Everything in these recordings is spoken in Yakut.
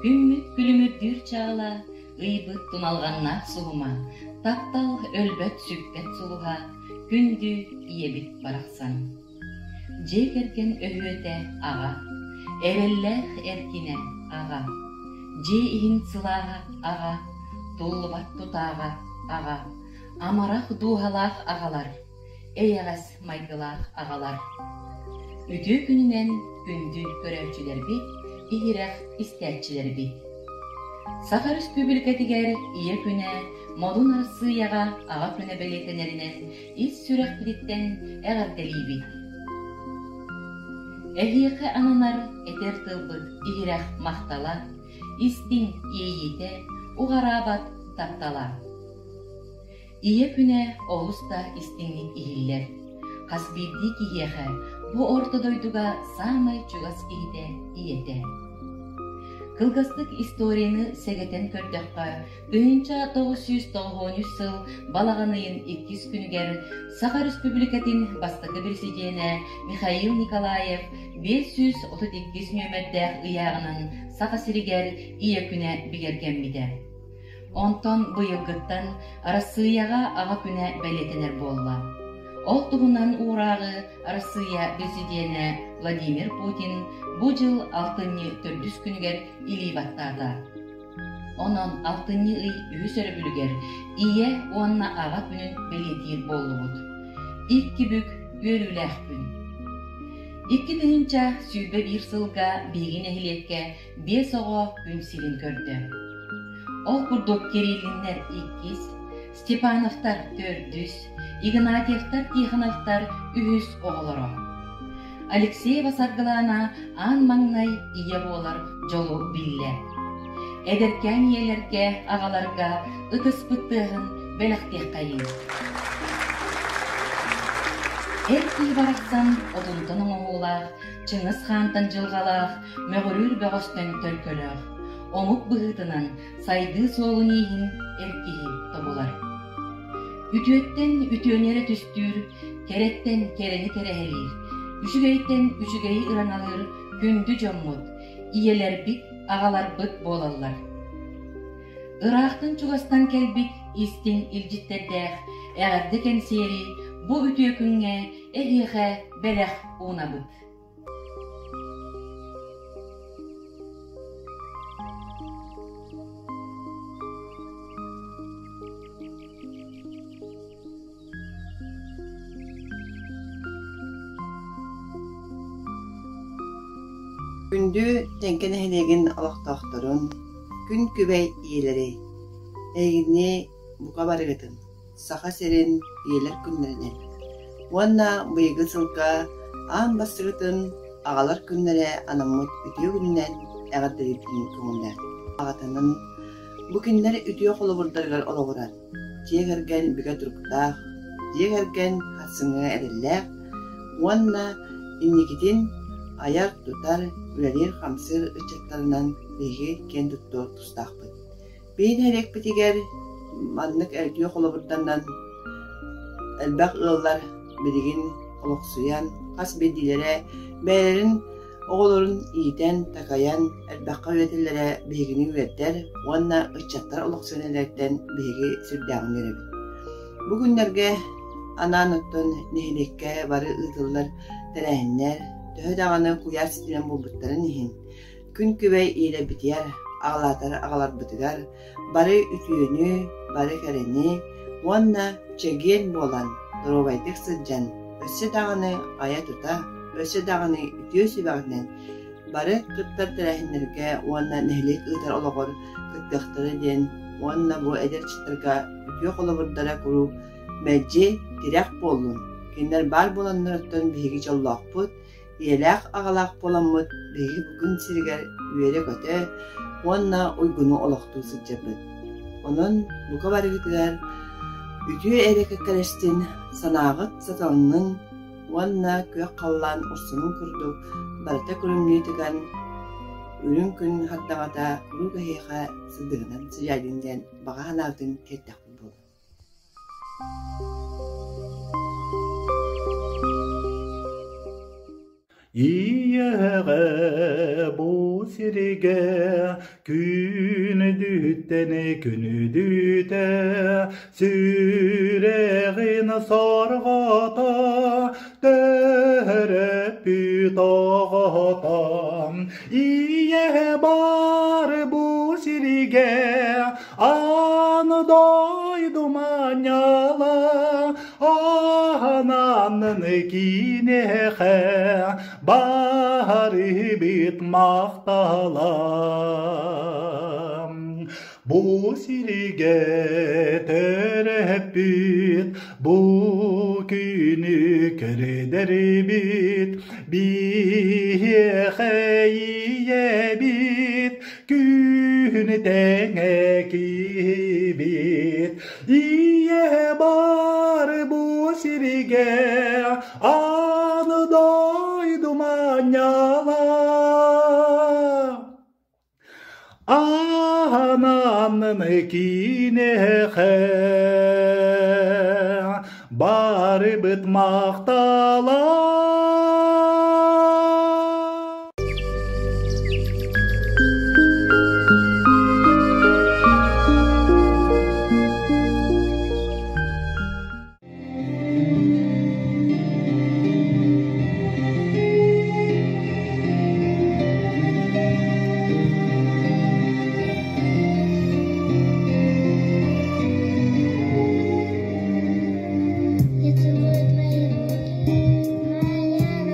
Күммүт күлүмүрдүүр чаала, ыйбыт туналҕаннаах суһума, таптал өлбөт-сүппэт сулуһа, күндү ийэбит барахсан. Дьиэ кэргэн өһүөтэ аҕа, эрэллээх эркинэ аҕа, дьиэ иһин сылааһа аҕа, туллубат тутааҕа аҕа, амарах дууһалаах аҕалар, эйэҕэс майгылаах аҕалар. Үтүө күнүнэн күндү көрөөччүлэрбит, иһирэх истээччилэрбит! Саха Өрөспүүбүлүкэтигэр Ийэ күнэ Модун Арассыыйаҕа Аҕа күнэ бэлиэтэнэринэн ис сүрэхпититтэн эҕэрдэлиибит! Эһиэхэ ананар этэр тылбыт иһирэх махтала, истиҥ иэйиитэ, уҕараабат таптала. Ийэ күнэ олус да истиҥник иһиллэр. Хас биирдии киһиэхэ бу орто дойдуга саамай чугас киһитэ ийэтэ. Кылгастык историяны сэгэтэн көрдөххө, 1993 сыл балаҕан ыйын иккис күнүгэр Саха Өрөспүүбүлүкэтин бастакы бирисидьиэнэ Михаил Николаев 532 нүөмэрдээх ыйааҕынан Саха сиригэр Ийэ күнэ бигэргэммитэ. Онтон быйылгыттан Арассыыйаҕа Аҕа күнэ бэлиэтэнэр буолла. Ол туһунан уурааҕы Арассыыйа Президенэ Владимир Путин бу дьыл алтынньы төрдүс күнүгэр илии баттаата. Онон алтынньы ый үһүс өрөбүлүгэр Ийэ уонна Аҕа күнүн бэлиэтиир буоллубут. Икки бүк үөрүүлээх күн. 2021 сылга биһиги нэһилиэккэ биэс оҕо күн сирин көрдө. Ол курдук Кириллиннэр иккис, Степановтар төрдүс, Игнатьевтар Тихоновтар үһүс оҕолоро. Алексеева Саргылаана аан маҥнай ийэ буолар дьолу биллэ. Эдэркээн ийэлэргэ, аҕаларга ытыспыт тыаһын бэлэхтиэххэйиҥ. Эр киһи барахсан отунтан оҥоһуулаах, Чыҥыс хаантан дьылҕалаах, мөҕүрүүр бөҕөстөн төлкөлөөх, омук быһыытынан сайдыы суолун-ииһин эр киһи тобулар. Үтүөттэн үтүөнү эрэ түстүүр, кэрэттэн кэрэни кэрэһэлиир, үчүгэйтэн үчүгэйи ыраҥалыыр күндү дьоммут, ийэлэрбит, аҕаларбыт буолаллар. Ыраахтан-чугастан кэлбит истиҥ илдьиттэрдээх эҕэрдэ кэнсиэри бу үтүө күҥҥэ эһиэхэ бэлэх уунабыт. Күндү Тэҥкэ нэһилиэгин олохтоохторун, күн күбэй ийэлэрэй, эһигини бука барыгытын Саха сирин ийэлэр күннэринэн уонна быйылгы сылга аан бастакытын аҕалар күннэрэ анаммыт үтүө күнүнэн эҕэрдэлиирбитин көҥүллээн аҕатынан бу кинилэр үтүө холобурдарыгар олоҕуран дьиэ кэргэн бигэ туруктаах, дьиэ кэргэн харсыҥҥа эрэллээх уонна инникитин айар-тутар, үлэлиир-хамсыыр ыччаттарынан биһиги киэн туттуох тустаахпыт. Биһи нэһилиэкпитигэр маннык үтүө холобурданан элбэх ыаллар билигин олохсуйан, хас биирдиилэрэ бэйэлэрин оҕолорун иитэн, такайан элбэххэ үөрэтэллэрэ биһигини үөрдэр уонна ыччаттар олохсуйан эрэллэриттэн биһиги сүрдээҕин үөрэбит. Бу күннэргэ анаан оттон нэһилиэккэ бары ыытыллар тэрээһиннэр төһө даҕаны куйаар ситиминэн буолбуттарын иһин, Күн күбэй иилэрбитигэр, аҕалаатар аҕаларбытыгар бары үтүөнү, бары кэрэни уонна чэгиэн буолан, доруобайдык сылдьан, өссө даҕаны айа-тута, өссө даҕаны үтүө сүбэҕитинэн бары кыттар тэрээһиннэргэ уонна нэһилиэк ыытар олоҕор кыттыахтара диэн уонна бу эдэр ыччаттарга үтүө холобурдара куруук мэлдьи тирэх буоллун, кинилэр баар буоланнарыттан биһиги дьоллоохпут, Ийэлээх аҕалаах буоламмыт биһиги бу күн сиригэр үөрэ-көтө уонна уйгуну олохтуу сылдьабыт. Онон бука барыгытыгар үтүө эрэ кэккэлэстин, санааҕыт саталыннын уонна күөх халлаан урсунун курдук барыта күлүмнүү тыган, үрүҥ күн хардаҕата куруук эһиэхэ сырдыгынан сыдьаайдын диэн баҕа санаабытын тиэртэхпит буоллун. Ийэҕэ бу сиргэ күн. Күнүттэн күнүдүтэ сүрэҕин сорҕото төрөппүт оҕото ийэ бар бу сиргэ аан дойду манньала аһананын киниэхэ барыбыт махтала. Бу сиригэ төрөппүт, бу күнү көрдөрбүт, биһиэхэ ийэбит, күн тэҥэ киһибит. Ийэ бар бу сиригэ аан дойду манньала. Аананын киниэхэ барыбыт махтала. Я целую твои руки, моя.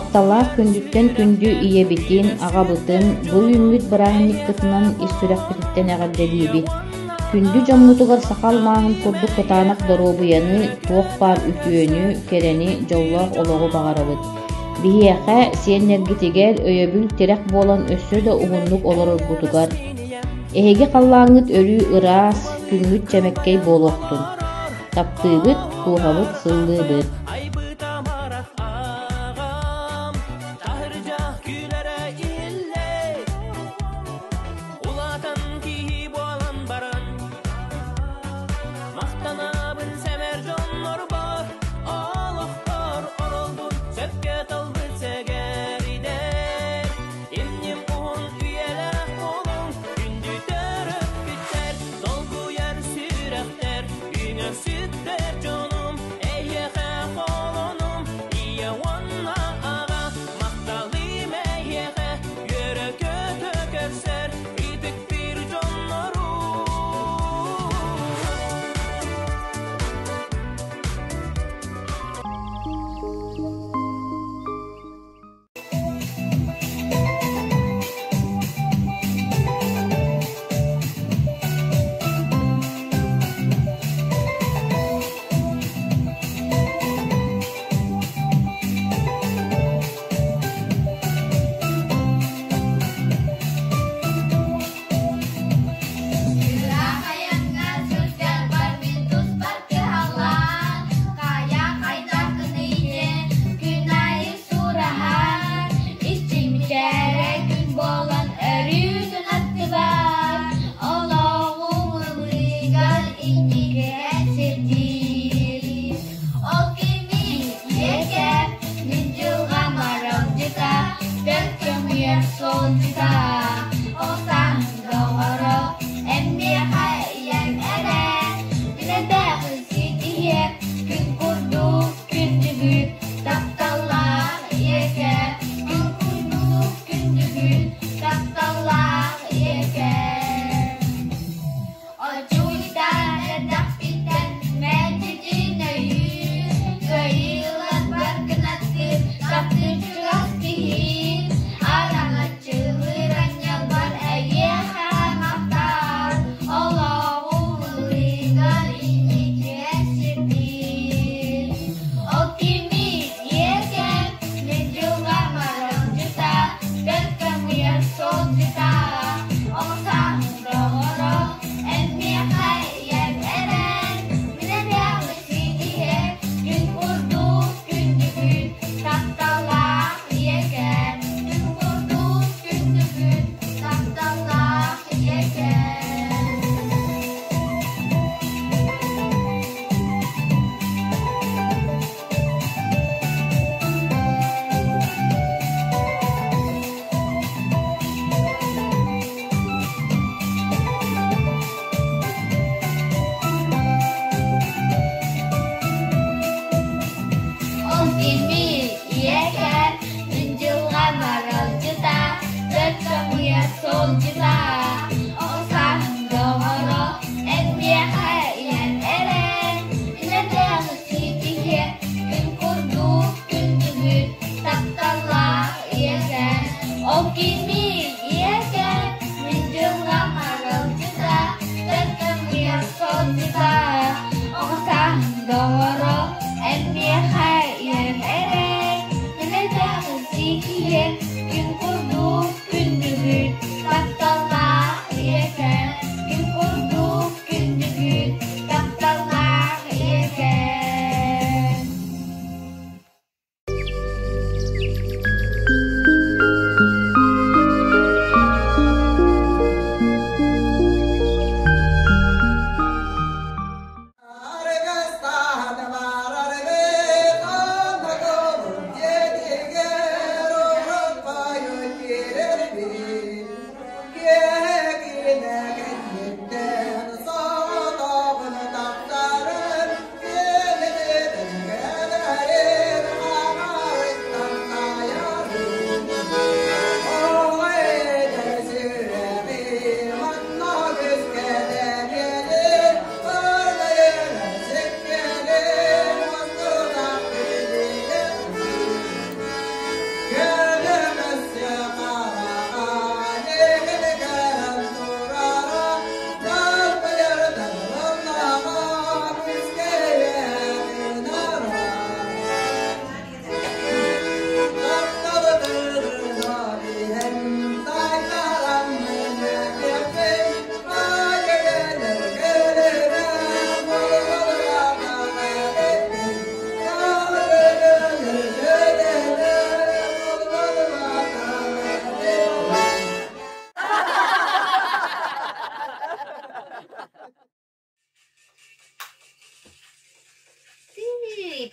Тапталлаах күндүттэн күндү ийэбитин, аҕабытын бу үүммүт бырааһынньыкпытынан ис сүрэхпититтэн эҕэрдэлиибит! Күндү дьоммутугар саха алмааһын курдук кытаанах доруобуйаны, туох баар үтүөнү, кэрэни, дьоллоох олоҕу баҕарабыт! Биһиэхэ, сиэннэргитигэр өйөбүл-тирэх буолан өссө да уһуннук олороргутугар! Эһиги халлааҥҥыт өрүү ыраас, күҥҥүт чэмэккэй буолуохтун! Таптыыбыт, кууһабыт, сыллыыбыт. Долгуйар сүрэхтэр, үҥэр сүттэр дьонум, эйиэхэ.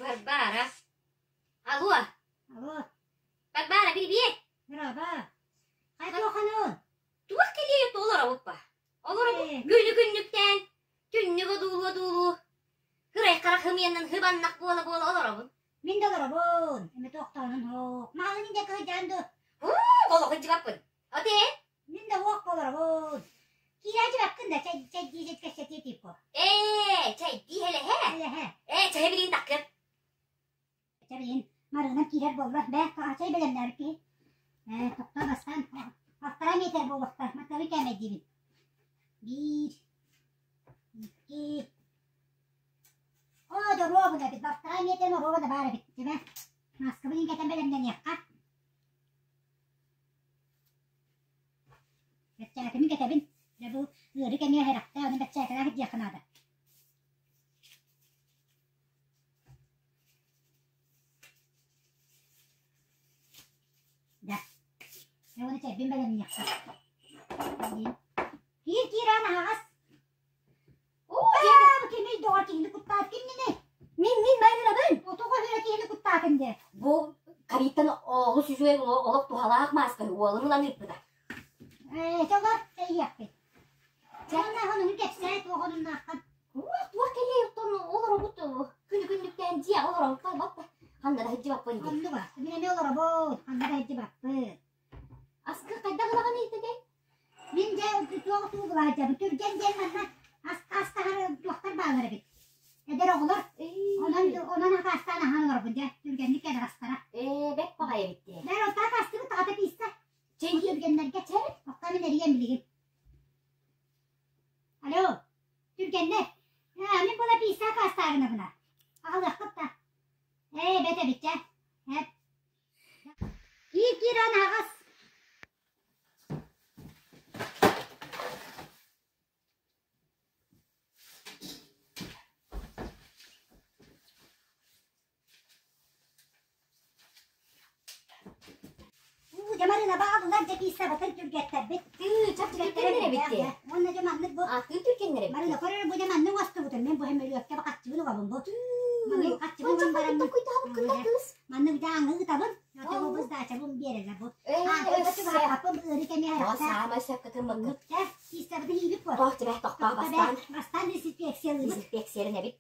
Барбара. Алло. Алло. Барбара, привет. Браво. Хайдаханын? Туох кэлиэ олоробуппа. Олоробут күнү күннүктээн, түннүк одуулуу-одуулуу, кырай хара хымыйанан хыбаннах буола-буола олоробун. Мин да олоробун. Эми тохтоонун хоок. Маҕын инде кыһыдьаан ду. Олох ынчыбаппын. Оте? Мин да уох олоробун. Киирээчибэккин да чэй чэйдии кэссэтиэ типпо. Ээ, чэйдии хэлэһэ. Хэлэһэ. Ээ, чэйэ билигин таккыр. Чэ билигин марыынан киирэр буолла. Бээ, чэй бэлэмнээбит киһи. Ээ, тохтоо бастаан. Алтараа миэтэр буолуохтаах. Маттабын кээмэйдиибин. Биир, икки. Оо, доруобуна эбит. Балтараа миэтэр оруобуна баар эбит. Дьэ, мааскабын иҥкэтэн бэлэмнэниэххэ. Бэрчээкэбин кэтэбин. Дьэ бу ыарыы кэмигэр сэрэхтээх, ону бэрчээкэлээх илдьиэххэ наада. Да. Дьэ уонна чэйбин бэлэмниэххэ. Киир киир аан аһаҕас. Оо, кимий доҕор киһини куттаат кимниний? Мин мин майгынабын. Отоҕо үөрэ киһини куттаатын дии. Бу ковидтан олус үчүгэй олох туһалаах мааска уолум ылан ыыппыта. Ээ, чолор тэйиэхпит. Чэ, онуһун кэпсээ туох онуннааххын. Туох туох кэлиэй оттон олоробут күнү күннүктээн дьиэҕэ олоробут барбат ханна да сылдьыбаппын дии. Оннуга, мин эмиэ олоробут, ханна да сылдьыбаппыт. Аскы хайдах ылаҕын ыйытыгай? Мин дьэ туох туу былаадьабын түргэн диэн манна ас ас таһар туохтар бааллар эбит. Эдэр оҕолор онон онон акаастаан аһаан олоробун дьэ түргэнник кэлэр астара. Ээ, бэт баҕайы эбит дии. Бэр оттоо астыбыт таҕата пииста. Чэй түргэннэргэ чэ охтоо мин эрийэн билигин. Алло, түргэннэр. Ээ, мин була пииста акаастаарынабына. Аҕалыаххыт да. Ээ, бэт эбит чэ. Эп. Киир киир аан аһаҕас. Уу, дьэ Марина баҕалылар дьэ пииссабытын түргэттэрбит. Тыы, чап түргэннэр эбит дии. Уонна дьэ маннык бу Аттыы түргэннэр эбит. Марина көрөр бу дьэ маннык оҥостубутум. Мин бу сөмөлүөккэ хаччыбын угабын бу. Маннык хаччыбын уган бараммын. Токуйдаабыккын да кыыс. Маннык дьааҥы ыытабын. Отоҕу сдачабын биэрэллэр бу. Чугаһаппын ыарыы кэмигэр Саамай сөпкө тыммыккыт. Чэ, пииссабытын иибит буо. Тоох дьэ тохтоо бастаан. Бастаан дезинфекциялыыбыт. Дезинфекциялын эбит.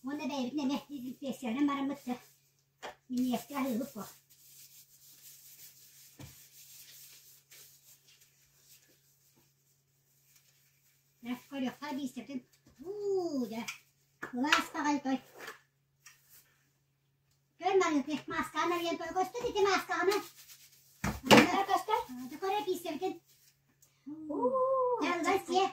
Уонна бэйэбитин эмиэ дезинфекцияланан бараммыт минньигэстик аһыыбыт буо. Дьэ, көрүөххэ бииссэбитин. Уу, дьэ, кылаас баҕайы той. Көр Марыты, мааскаҕын арыйан көр. Көстөр ити мааскаҕынан. Көстөр. Дьэ, көрө бииссэбитин. Дьэ, ылан сиэ.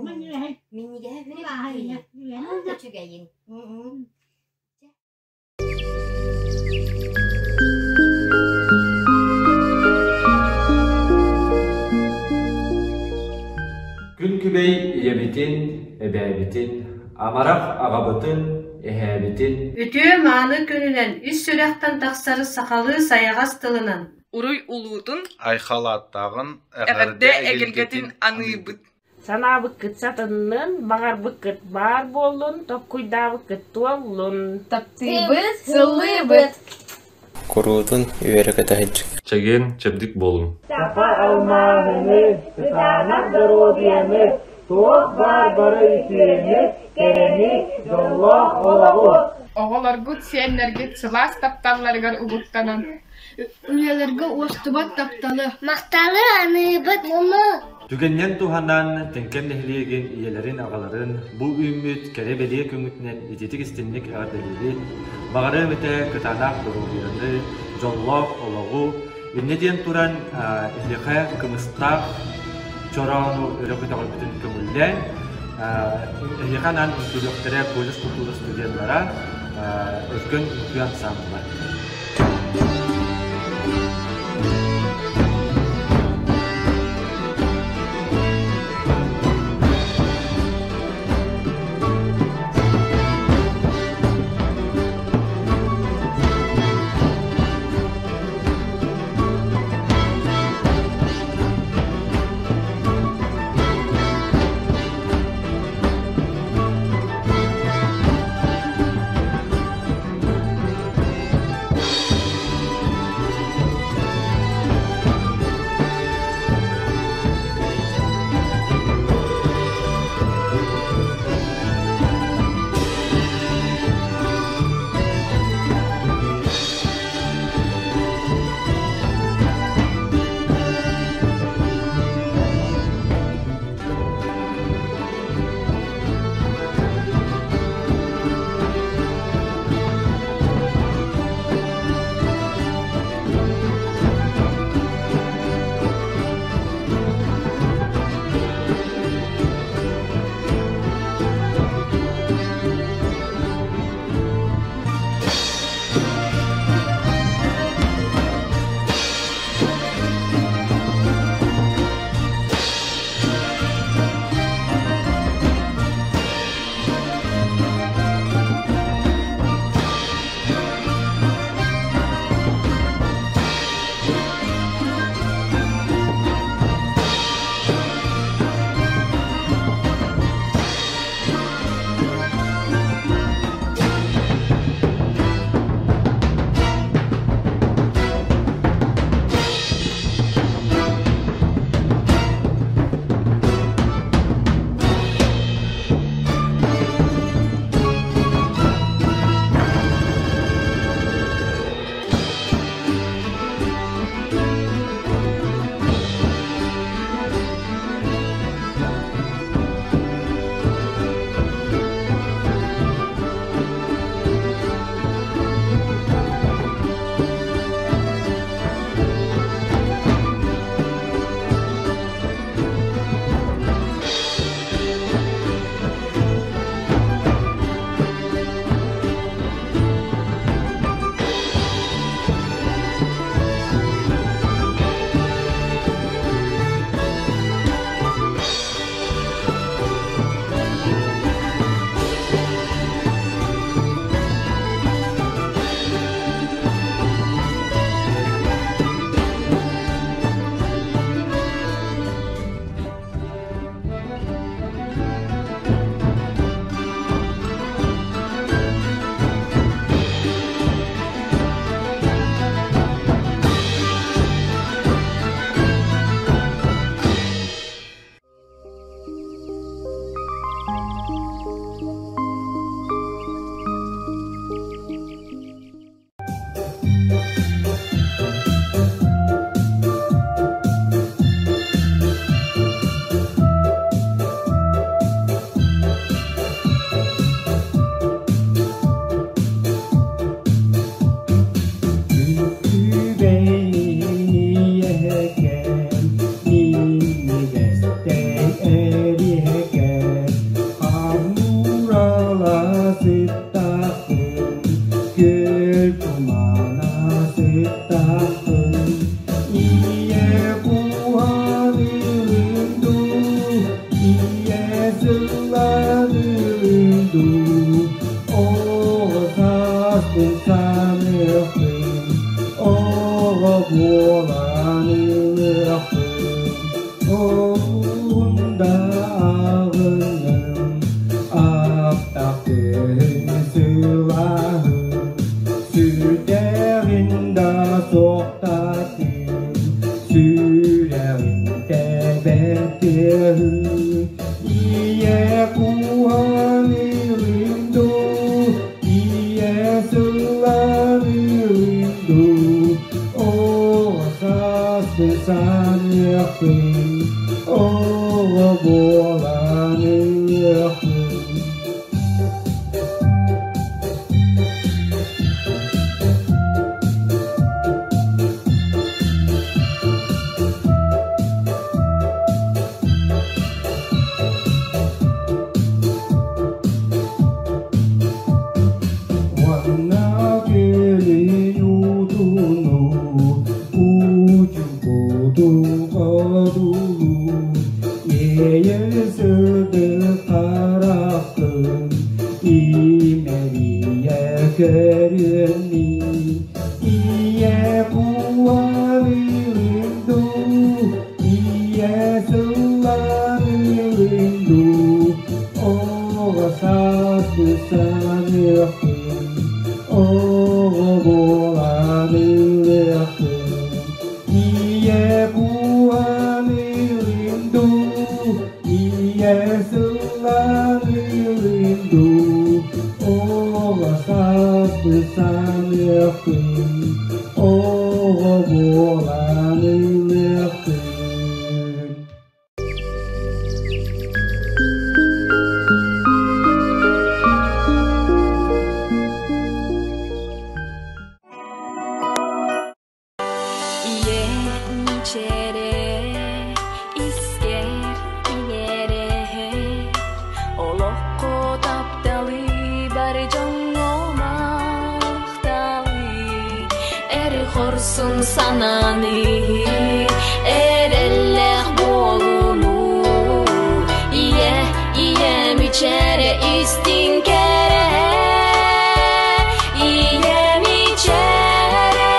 Минньигэһэ үчүгэйин. Күн күбэй ийэбитин, эбээбитин, амарах аҕабытын, эһээбитин Үтүө-мааны күнүнэн ис сүрэхтэн тахсар сахалыы сайаҕас тылынан Уруй улуутун Айхал ааттааҕын эҕэрдэ эгэлгэтин аныыбыт Санаабыккыт сатаннын, баҕарбыккыт баар буоллун, толкуйдаабыккыт туоллун. Таптыыбыт, сыллыыбыт. Куруутун үөрэ-көтө сылдьыҥ. Чэгиэн, чэбдик буолуҥ. Саха алмааһыны, кытаанах доруобуйаны, туох баар бары үтүөнү, кэрэни, дьоллоох олоҕу! Оҕолоргут, сиэннэргит сылаас тапталларыгар угуттанан Үйэлэргэ уостубат тапталы Махталы аныыбыт Түгэнинэн туһанан Тэҥкэм нэһилиэгин ийэлэрин-аҕаларын бу үүммүт кэрэ-бэлиэ күҥҥүтүнэн итиитик-истиҥник эҕэрдэлиибит. Баҕарыам этэ кытаанах доруобуйаны, дьоллоох олоҕу, инньэ диэн туран эһиэхэ кымыстаах чороону өрө көтөҕөрбүтүн көҥүллээн, эһиэхэ анаан үҥкүүлүөхтэрэ колледж культура студеннара, Өркөн үҥкүү ансаамбыла. Аптаахпын Ийэ куһаҕын дуу, ийэ сыллаҕын дуу, оҕо сааспын саныахпын, оҕо буолан ылыахпын, олуһун да аҕынным, аптаах күһүн сылааһын, сүрдээҕин да суохтаатым, сүрэҕин тэбэр тыаһын, ийэ куһаҕын дуу, ийэ сыллаҕын дуу, оҕо сааспын саныахпын, оҕо буолан ылыахпын. Уонна күөлүн уутуну Уучугуту одулуу Иэйэр сырдык хараххын Имэрийэ көрүөммүн Ийэ куһаҕын дуу Ийэ сыллаҕын дуу Оҕо сааспын саныахпын Оҕо буолан ылыахпын Ийэ куһаҕын дуу Ийэ сыллаҕын дуу Оҕо сааспын саныахпын Оҕо буолан ылыахпын Ийэ искэр иҥэрэ Олоххо тапталы бары дьоҥҥо махталы Эр хорсун санааны эрэллээх буолууну Ийэ, ийэм ичэрэ истиҥ кэрэ Ийэм ичэрэ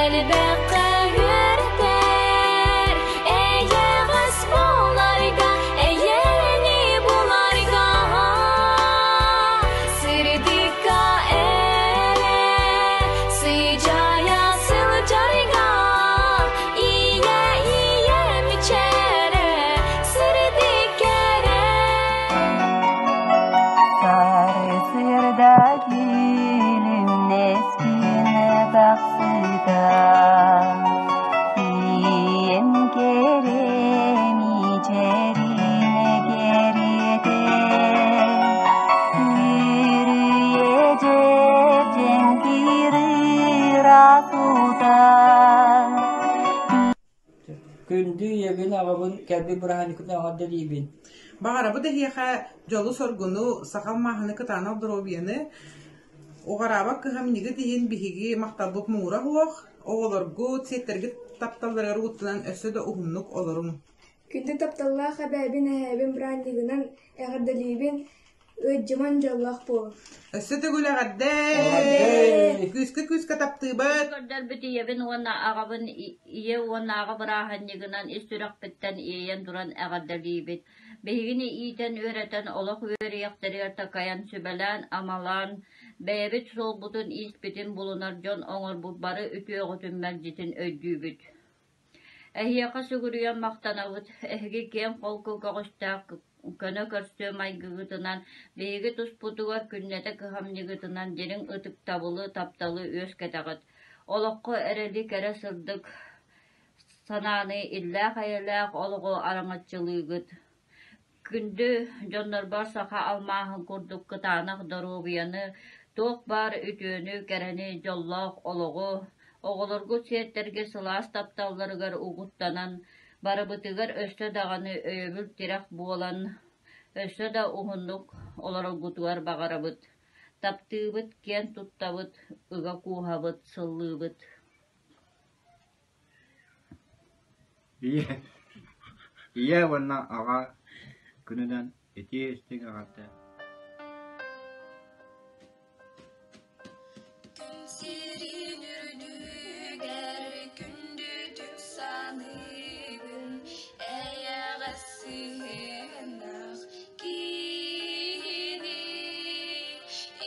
элбэххэ үөрэтэр Эйэҕэс буоларга, эйэни буларга Сырдыкка эрэ сыдьаайа сылдьарга Ийэ, ийэм ичэрэ сырдык эрэ Сарсыарда күлүмнэс күн тахсыыта Ийэм кэрэ мичээрин кэриэтэ Үрүйэ дьэп-дьэҥкир ыраас уута Күндү ийэбин, аҕабын кэлбит бырааһынньыкпытын эҕэрдэлиибин. Баҕарабыт эһиэхэ дьолу-соргуну, саха алмааһыны кытаанах доруобуйаны, уҕараабат кыһамньыгыт иһин биһиги махталбыт муҥура суох, оҕолоргут, сиэттэргит тапталларыгар угуттанан өссө да уһуннук олоруҥ. Күндү тапталлаах эбээбин, эһээбин бырааһынньыгынан эҕэрдэлиибин, Ыалдьыман дьоллоох буолуҥ. Өссө төгүл эҕэрдэ! Күүскэ-күүскэ таптыыбыт! Көрдөрбүт ийэбин уонна аҕабын ийэ уонна аҕа бырааһынньыгынан ис сүрэхпиттэн иэйэн туран эҕэрдэлиибит. Биһигини иитэн-үөрэтэн, олох үөрүйэхтэригэр такайан, сүбэлээн-амалаан, бэйэбит суолбутун-ииспитин булунар дьон оҥорбут бары үтүөҕүтүн мэлдьитин өйдүүбүт. Эһиэхэ сүгүрүйэн махтанабыт, эһиги киэҥ-холку көҕүстээх көнө көрсүө майгыгытынан, биһиги туспутугар күннэтэ кыһамньыгытынан дириҥ ытыктабылы, тапталы үөскэтэҕит. Олоххо эрэли кэрэ сырдык санааны, иллээх-эйэлээх олоҕу араҥаччылыыгыт. Күндү дьоннорбор саха алмааһын курдук кытаанах доруобуйаны, туох баар үтүөнү, кэрэни, дьоллоох олоҕу, оҕолоргут сиэттэргэ сылаас тапталларыгар угуттанан, барыбытыгар өссө даҕаны өйөбүл-тирэх буолан, өссө да уһуннук олороргутугар баҕарабыт. Таптыыбыт, киэн туттабыт, ыга кууһабыт, сыллыыбыт. Ийэ, ийэ уонна аҕа күнүнэн итии-истиҥ эҕэрдэ Күн сирин үрдүгэр күндүтүк саныыбын, эйэҕэс сыһыаннаах киһини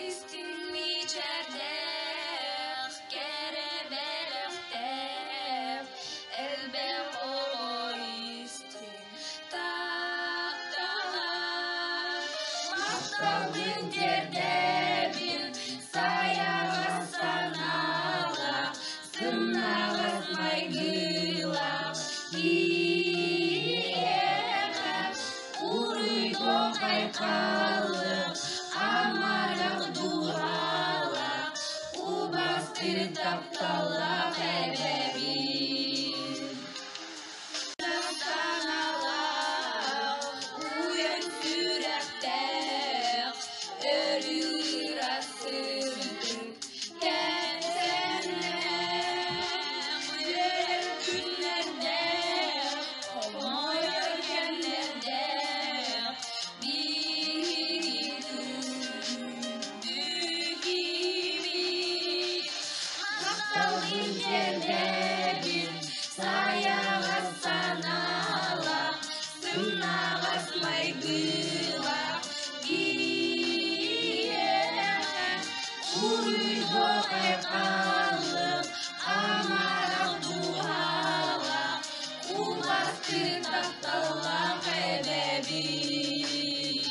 истиҥ мичээрдээх, кэрэ бэлэхтээх, элбэх оҕо истиҥ таптала. Махталбын тиэрдэбин сайаҕас санаалаах, сымнаҕас майгылаах киһиэхэ уруйдуох айхаллыах, амарах дууһалаах, убастыыр тапталлаах эбэбит. Санаалаах, уйан сүрэхтээх, өрүү ыраас сырдык кэпсээннээх, үөрэр күннэрдээх, хомойор кэмнэрдээх, биһиги күндү киһибит. Махтал тиэрдэбин сайаҕас санаалаах, сымнаҕас майгылаах киһиэхэ уруйдуох айхаллык, амарах дууһалаах, убастыыр тапталлаах эбэбит.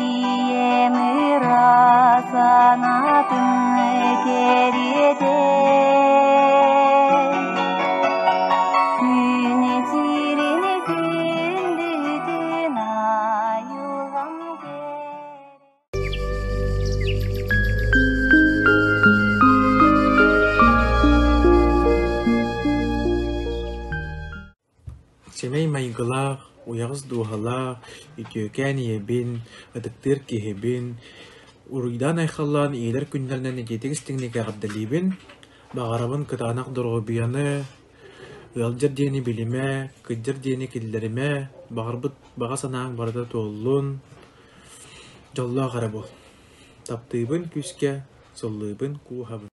Ийэм ыра санаатын кэриэтэ Күн сирин күндүтүн айылҕам Сэмэй майгылаах, уйаҕас дууһалаах, үтүөкээн ийэбин, ытыктыыр киһибин, уруйдаан-айхаллаан ийэлэр күннэринэн итиитик истиҥник эҕэрдэлиибин, баҕарабын кытаанах доруобуйаны, ыалдьар диэни билимэ, кырдьар диэни киллэримэ, баҕарбыт баҕа санааҥ барыта туоллун, дьоллоох эрэ буол. Таптыыбын күүскэ, сыллыыбын кууһабын.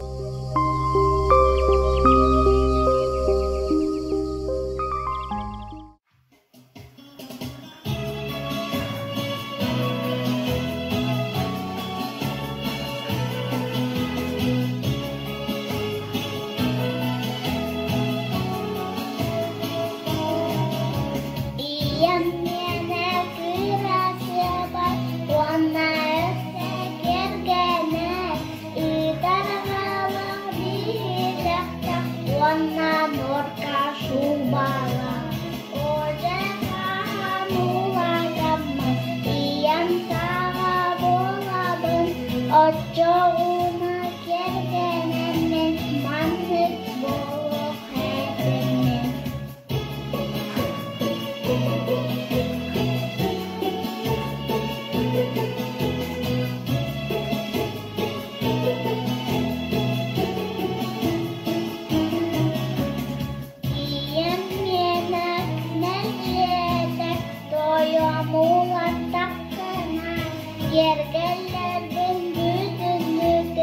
Ийэм миэнэ кырасыабай уонна өссө кэргэнэ ыытар аҕалаах биһилэхтээх уонна нуорка шубалаах. Одьэ хаһан улаатаммын ийэм саҕа буолабын, оччоҕуна кэргэнэммин маннык буолуох этим мин. Ийэм миэнэ мэлдьиэтэ тойомулаттаххына, киэргэллэрбин бүтүннүүтэ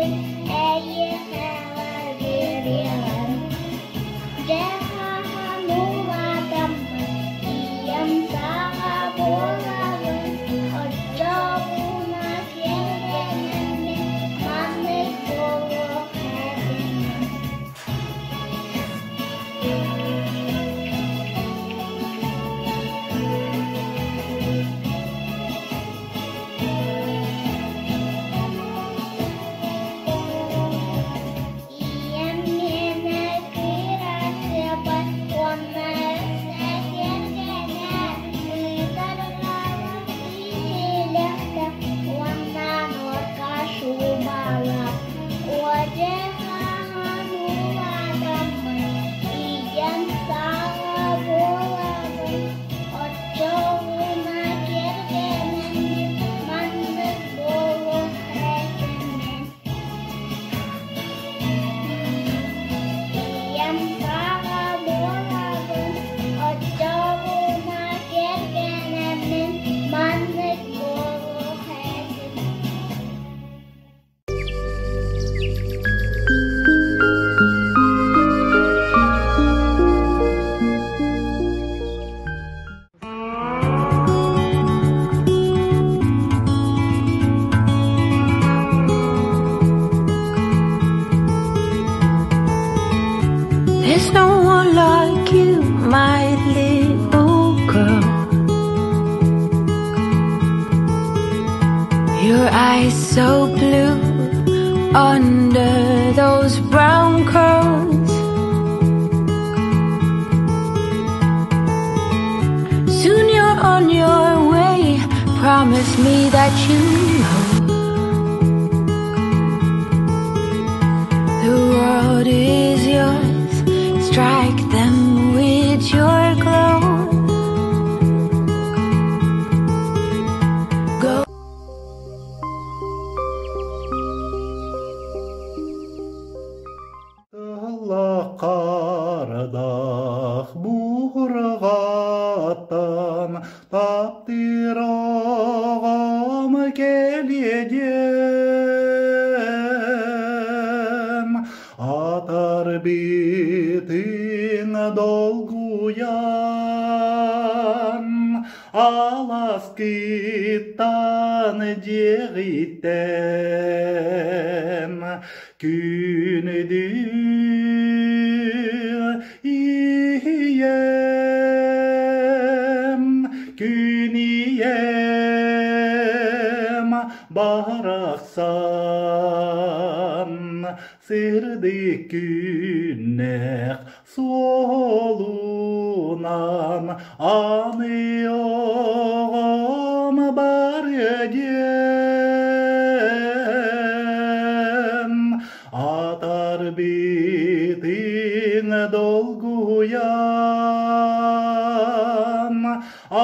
There's no one like you, my little girl. Your eyes so blue under those brown curls. Soon you're on your way. Promise me that you know the world is yours. Strike them with your glow. Go. Тыллаххардаах буурҕаттан таптыыр оҕом кэлиэ диэн атар битин долгуйан аласкыттан дьиэҕиттэн Күндү ийэм, күн ийэм барахсан, сырдык күннээх суолунан аны оҕом барыа диэн атар битин долгуйан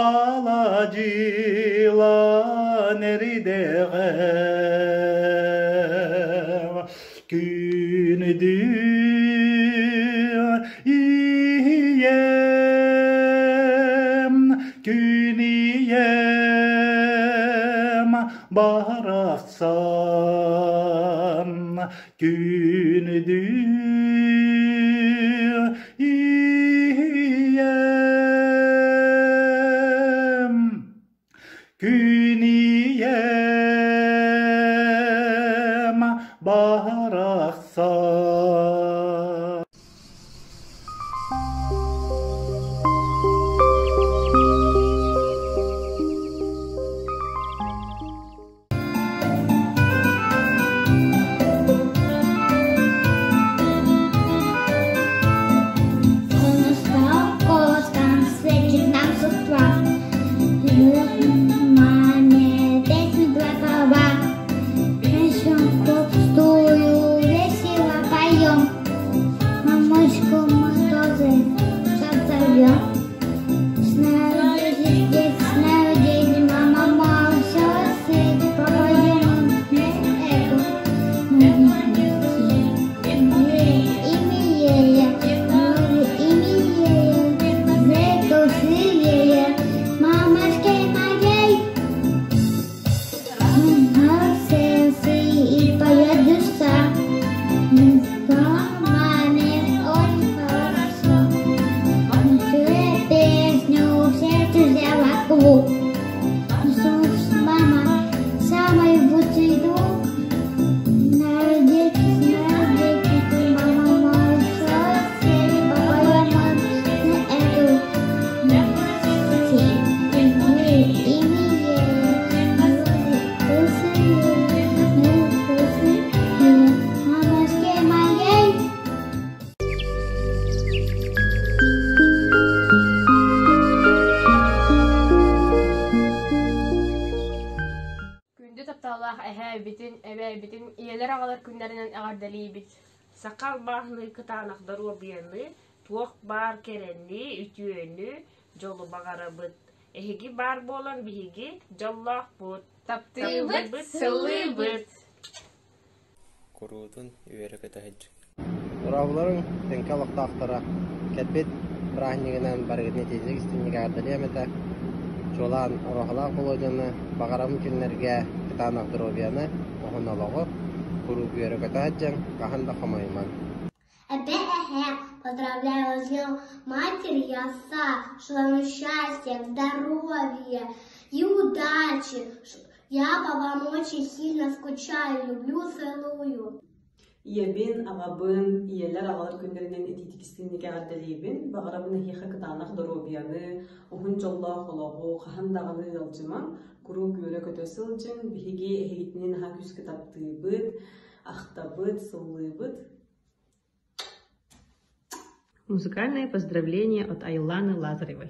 аладьылан эридэҕэ Күндү ийэм, күн ийэм барахсан, күндү ийэм, күн ийэм барахсан. Күндү тапталлаах эһээбитин, эбээбитин ийэлэр-аҕалар күннэринэн эҕэрдэлиибит. Саха албааһыныы кытаанах доруобуйаны, туох баар кэрэни, үтүөнү, дьолу баҕарабыт. Эһиги баар буолан биһиги дьоллоохпут. Таптыыбыт, сыллыыбыт. Куруутун үөрэ-көтө сылдьыҥ Дорооболоруҥ, Тэҥкэ олохтоохторо! Кэлбит бырааһынньыгынан барыгытын итиитик истиҥник эҕэрдэлиэм этэ. Чуолаан Оруоһалаах Болуодьаны баҕарабын күннэргэ кытаанах доруобуйаны, уһун олоҕу, куруук үөрэ-көтө сылдьыҥ, хаһан да хомойумаҥ. Эбэ-эһээ, поздравляю вас с Днем Матери и Отца, желаю счастья, здоровья и удачи. Я по вам очень сильно скучаю, люблю, целую. Ийэбин, аҕабын, ийэлэр, аҕалар күннэринэн итиитик истиҥник эҕэрдэлиибин. Баҕарабын эһиэхэ кытаанах доруобуйаны, уһун дьоллоох олоҕу, хаһан даҕаны ыалдьымаҥ, куруук үөрэ-көтө сылдьыҥ. Биһиги эһигитини наһаа күүскэ таптыыбыт, ахтабыт, сыллыыбыт. Музыкальное поздравление от Айланы Лазаревой.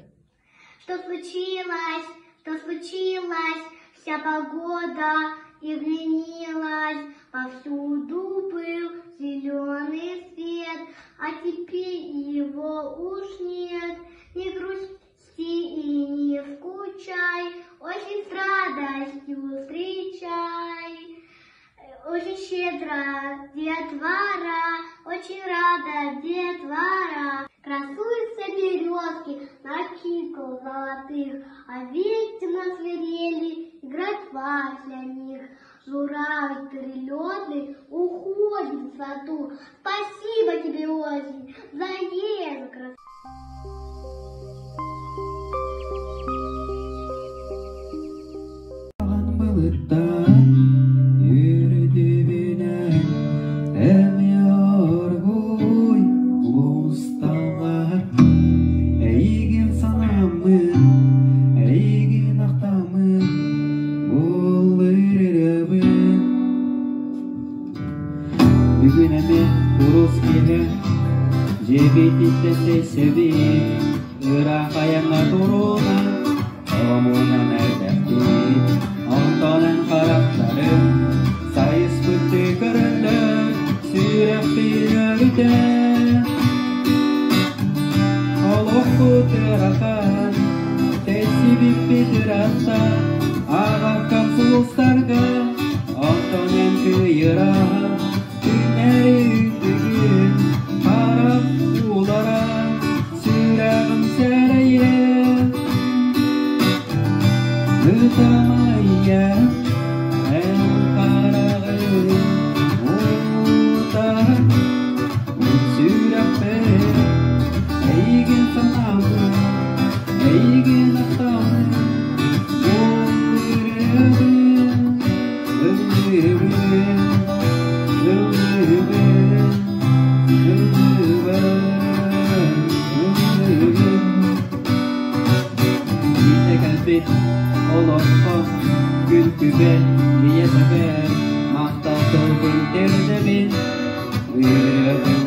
Что случилось? Что случилось? Вся погода изменилась. Повсюду был зеленый свет, а теперь его уж нет. Не грусти и не скучай, очень с радостью встречай. Очень щедро детвора, очень рада детвора. Красуются березки на киках золотых, а ветер на свирели играть вальс для них. Журавль перелетный уходит в саду. Спасибо тебе, осень, за эту красоту. Үрдүбүнэн эмиэ оргууй усталлар. Эйигин санааммын, эйигин ахтаммын, буллырырыбын. Бүгүн эмиэ курус киһи дьиэбититтэн тэйсэбит, ыраах айаҥҥа турунан Омунан эрдэхпит, онтон эн харахтарыҥ сайыспыттыы көрөллөр, сүрэхпин өрүтэн. Олохпут ыарахан, тэйсибиппит ыраатта, аҕаккам сулустарга, онтон эн кыйыраан, күннэри үүтүгүн, харах уулара, сүрэҕим сэрэйэр. Ытамайа эн хараҕын уута сүрэхпэр эйигин санаабын, эйигин ахтабын, ыллыырыбын, ыллыыбын, ыллыыбын, ыллыыбын, ыллыыбын. Биирдэ кэлбит олоххо күн күбэй ийэ тэбэр, махтал тылбын тиэрдэбин, үөрөбүн.